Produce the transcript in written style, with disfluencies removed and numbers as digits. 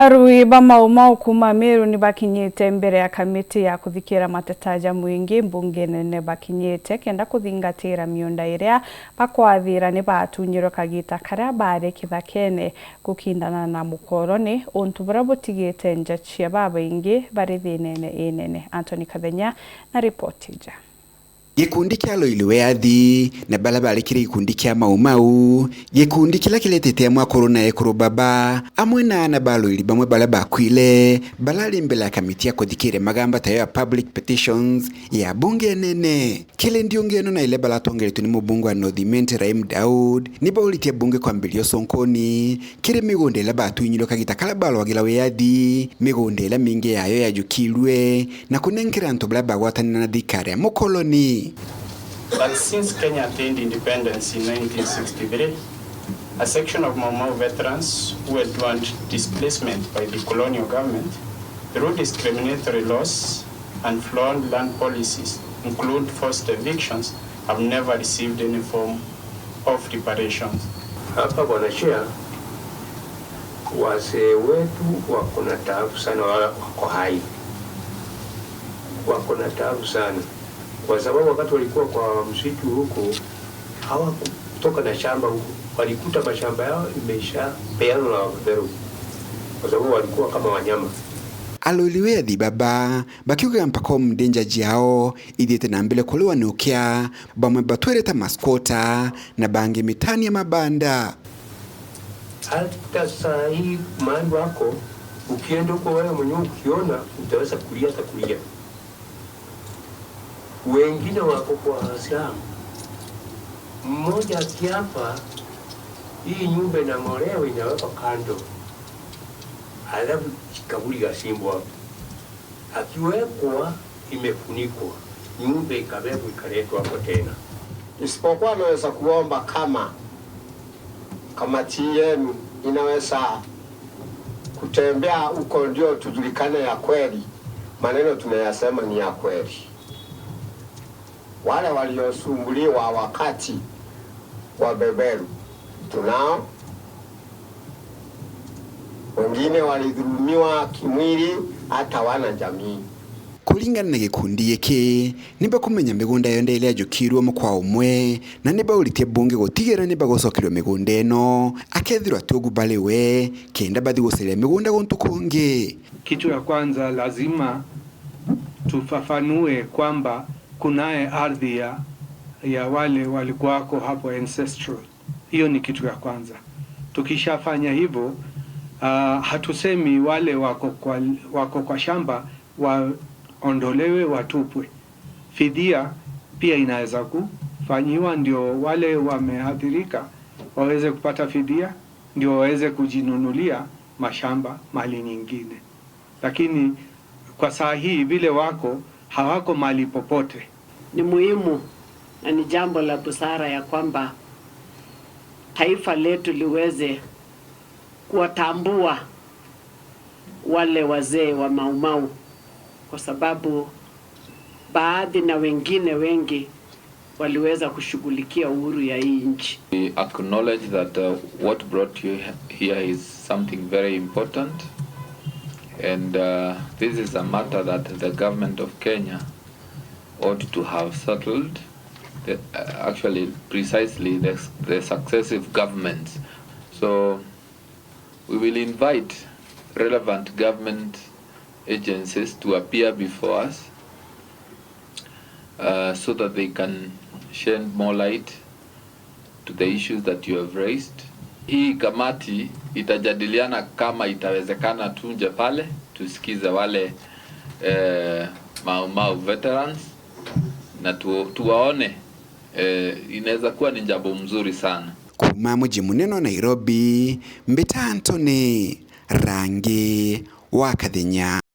Arui ba Mau Mau kuma Meru ni bakinyite mbere ya kamiti ya kuthikira mateta ja mwingi mbunge nene bakinyite kenda kuthingatira miunda iria bakwathira ni batunyirwe kagita karia bari kithakene gukindana na mukoroni untu buria butigite nja cia babaingi bari thinene inene. Anthony Kathenya na ripoti ja. Gikundi kia Loili Weathi na bala balikire gikundi kia Mau Mau, gikundi kila kiletete mwakuru na ekuru baba amwe na ana ba Loili bamwe bala bakwile balali mbele ya kamiti ya kuthikire magamba tayo ya public petitions ya bunge nene. Kile ndio ngeno na ile bala tongeletwe ni mubunge wa North Imenti Rahim Daud ni baulitie bunge kwambilio sonkoni kile migunda ila batunyilwe kagita kala balwagila weathi migunda ila mingi yayo yajukilwe na kunenkera antu bala bagwatanina na thirikari ya mukoloni. But since Kenya attained independence in 1963, a section of Mau Mau veterans who had want displacement by the colonial government through discriminatory laws and flawed land policies, include forced evictions, have never received any form of reparations. Hapa Bwana Chair, wazee wetu wako na taabu sana, wako hai, wako na taabu sana kwa sababu wakati walikuwa kwa msitu huko hawakutoka na shamba huko, walikuta mashamba yao imesha peanwa na wabeberu, kwa sababu walikuwa kama wanyama. Aloili weathi baba bakiugaga mpaka mdenja jiao ithiite na mbele kuliwa nukia bamwe batwire ta maskota na bangi mitani ya mabanda. Hata saa hii mahali wako ukienda huko wewe mwenyewe ukiona utaweza kulia hata kulia. Wengine wako kwa Waislamu, mmoja akiapa hii nyumba inang'olewa inawekwa kando, alafu kaburi kasimbwa hapo, akiwekwa imefunikwa, nyumba ikabebwa ikaletwa hapo tena. Isipokuwa naweza kuomba kama kamati yenu inaweza kutembea huko, ndio tujulikane ya kweli, maneno tunayasema ni ya kweli. Wale waliosumbuliwa wakati wa beberu tunao, wengine walidhulumiwa kimwili, hata wana jamii. Kulingana na gikundi giki nibakumenya migunda yonthe iria yajukirwe mukwa umwe na nibauritie bunge gutigira nibagucokerio migunda ino akethirwa ati ugu baliwe kenda bathi gucaria migunda guntu kungi. Kitu ya kwanza lazima tufafanue kwamba kunaye ardhi ya wale walikuwako hapo ancestral. Hiyo ni kitu ya kwanza. Tukishafanya hivyo, hatusemi wale wako kwa shamba waondolewe watupwe. Fidia pia inaweza kufanyiwa ndio wale wameathirika waweze kupata fidia, ndio waweze kujinunulia mashamba mali nyingine. Lakini kwa saa hii vile wako hawako mali popote. Ni muhimu na ni jambo la busara ya kwamba taifa letu liweze kuwatambua wale wazee wa Mau Mau, kwa sababu baadhi na wengine wengi waliweza kushughulikia uhuru ya hii nchi. We acknowledge that what brought you here is something very important, and this is a matter that the government of Kenya ought to have settled, actually precisely the successive governments. So we will invite relevant government agencies to appear before us so that they can shed more light to the issues that you have raised. Hii kamati itajadiliana kama itawezekana tunje pale tusikize wale Mau Mau veterans na tuwaone, inaweza kuwa ni jambo mzuri sana. Kuma muji munene wa Nairobi, Mbita Anthony Rangi wa Kathenya.